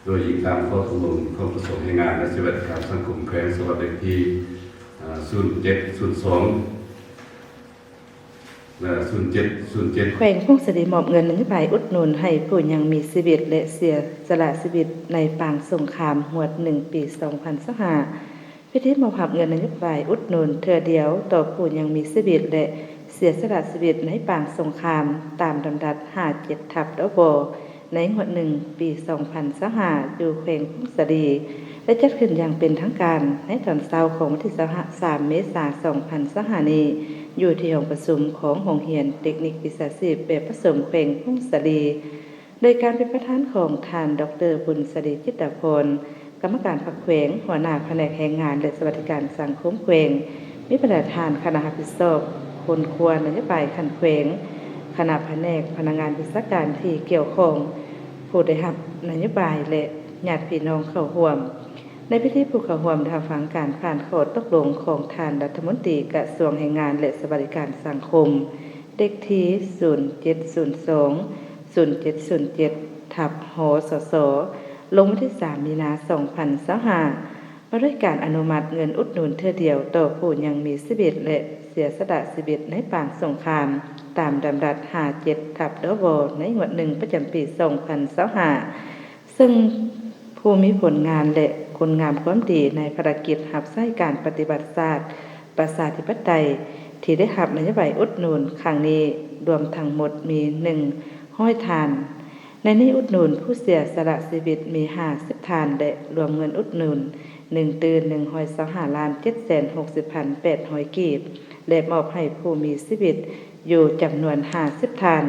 ໂດຍອີງຕາມຂໍ້ຕົກລົງຂອງກະຊວງແຮງງານ ແລະ ສະຫວັດດີການສັງຄົມແຂວງ ສະບັບເລກທີ ເອີ່ ສູນເຈັດ ສູນສອງ ແລະ ສູນເຈັດ ສູນເຈັດ. ແຂວງຜົ້ງສາລີມອບເງິນນະໂຍບາຍອຸດໜູນໃຫ້ຜູ້ຍັງມີຊີວິດ ແລະ ເສຍສະຫຼະຊີວິດໃນປາງສົງຄາມ ໝວດໜຶ່ງ ປີສອງພັນຊາວຫ້າ. ພິທີມອບຮັບເງິນນະໂຍບາຍອຸດໜູນເທື່ອດຽວຕໍ່ຜູ້ຍັງມີຊີວິດ ແລະ ເສຍສະຫຼະຊີວິດໃນປາງສົງຄາມ ຕາມລຳດັບ ຫ້າເຈັດ ທັບ ດບ ໃນງວດໜຶ່ງ ປີສອງພັນຊາວຫ້າ ຢູ່ແຂວງຜົ້ງສາລີ ໄດ້ຈັດຂຶ້ນຢ່າງເປັນທາງການໃນຕອນເຊົ້າຂອງວັນທີຊາວສາມ ເມສາ ສອງພັນຊາວຫ້ານີ້ ຢູ່ທີ່ຫ້ອງປະຊຸມຂອງໂຮງຮຽນເຕັກນິກວິຊາຊີບແບບປະສົມແຂວງຜົ້ງສາລີ ໂດຍການເປັນປະທານຂອງທ່ານ ດອກເຕີ ບຸນສະລີ ຈິດຕາພອນ ກຳມະການພັກແຂວງ, ຫົວໜ້າພະແນກແຮງງານ ແລະ ສະຫວັດດີການສັງຄົມແຂວງ, ມີບັນດາທ່ານຄະນະຮັບຜິດຊອບຄົ້ນຄວ້ານະໂຍບາຍຂັ້ນແຂວງ, ຄະນະພະແນກ, ພະນັກງານວິຊາການທີ່ກ່ຽວຂ້ອງ, ຜູ້ໄດ້ຮັບນະໂຍບາຍ ແລະ ຍາດພີ່ນ້ອງເຂົ້າຮ່ວມ. ໃນພິທີ ຜູ້ເຂົ້າຮ່ວມໄດ້ຮັບຟັງການຜ່ານຂໍ້ຕົກລົງຂອງທ່ານລັດຖະມົນຕີກະຊວງແຮງງານ ແລະ ສະຫວັດດີການສັງຄົມ ເລກທີ ສູນເຈັດ ສູນສອງ ສູນເຈັດ ສູນເຈັດ ທັບ ຫສສ ລົງວັນທີສາມ ມີນາ ສອງພັນຊາວຫ້າ ວ່າດ້ວຍການອະນຸມັດເງິນອຸດໜູນເທື່ອດຽວຕໍ່ຜູ້ຍັງມີຊີວິດ ແລະ ເສຍສະຫຼະຊີວິດໃນປາງສົງຄາມ ຕາມລຳດັບ ຫ້າເຈັດ ທັບ ດບ ໃນງວດໜຶ່ງ ປະຈຳປີສອງພັນຊາວຫ້າ ເຊິ່ງຜູ້ມີຜົນງານ ແລະ ຄຸນງາມຄວາມດີໃນພາລະກິດຮັບໃຊ້ການປະຕິວັດຊາດ ປະຊາທິປະໄຕ ທີ່ໄດ້ຮັບນະໂຍບາຍອຸດໜູນຄັ້ງນີ້ ລວມທັງໝົດມີໜຶ່ງຮ້ອຍທ່ານ. ໃນນີ້ອຸດໜູນຜູ້ເສຍສະຫຼະຊີວິດມີຫ້າສິບທ່ານ ແລະ ລວມເງິນອຸດໜູນໜຶ່ງຕື້ໜຶ່ງຮ້ອຍຊາວຫ້າລ້ານເຈັດແສນຫົກສິບພັນແປດຮ້ອຍກີບ ແລະ ມອບໃຫ້ຜູ້ມີຊີວິດຢູ່ຈຳນວນຫ້າສິບທ່ານ.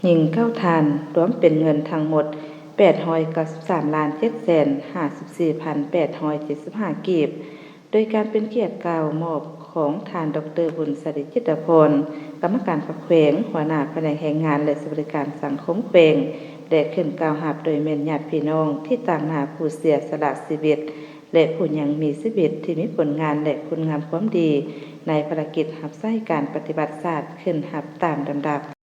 ຍິງເກົ້າທ່ານ, ລວມເປັນເງິນທັງໝົດແປດຮ້ອຍເກົ້າສິບສາມລ້ານເຈັດແສນຫ້າສິບສີ່ພັນແປດຮ້ອຍເຈັດສິບຫ້າກີບ, ໂດຍການເປັນກຽດກ່າວມອບຂອງທ່ານ ດອກເຕີ ບຸນສະລິດ ຈິດຕະພອນ ກຳມະການພັກແຂວງ, ຫົວໜ້າພະແນກແຮງງານ ແລະ ສະຫວັດດີການສັງຄົມແຂວງ ແລະ ຂຶ້ນກ່າວຮັບໂດຍແມ່ນຍາດພີ່ນ້ອງທີ່ຕາງໜ້າຜູ້ເສຍສະຫຼະຊີວິດ ແລະ ຜູ້ຍັງມີຊີວິດທີ່ມີຜົນງານ ແລະ ຄຸນງາມຄວາມດີໃນພາລະກິດຮັບໃຊ້ການປະຕິວັດຊາດ ຂຶ້ນຮັບຕາມລຳດັບ.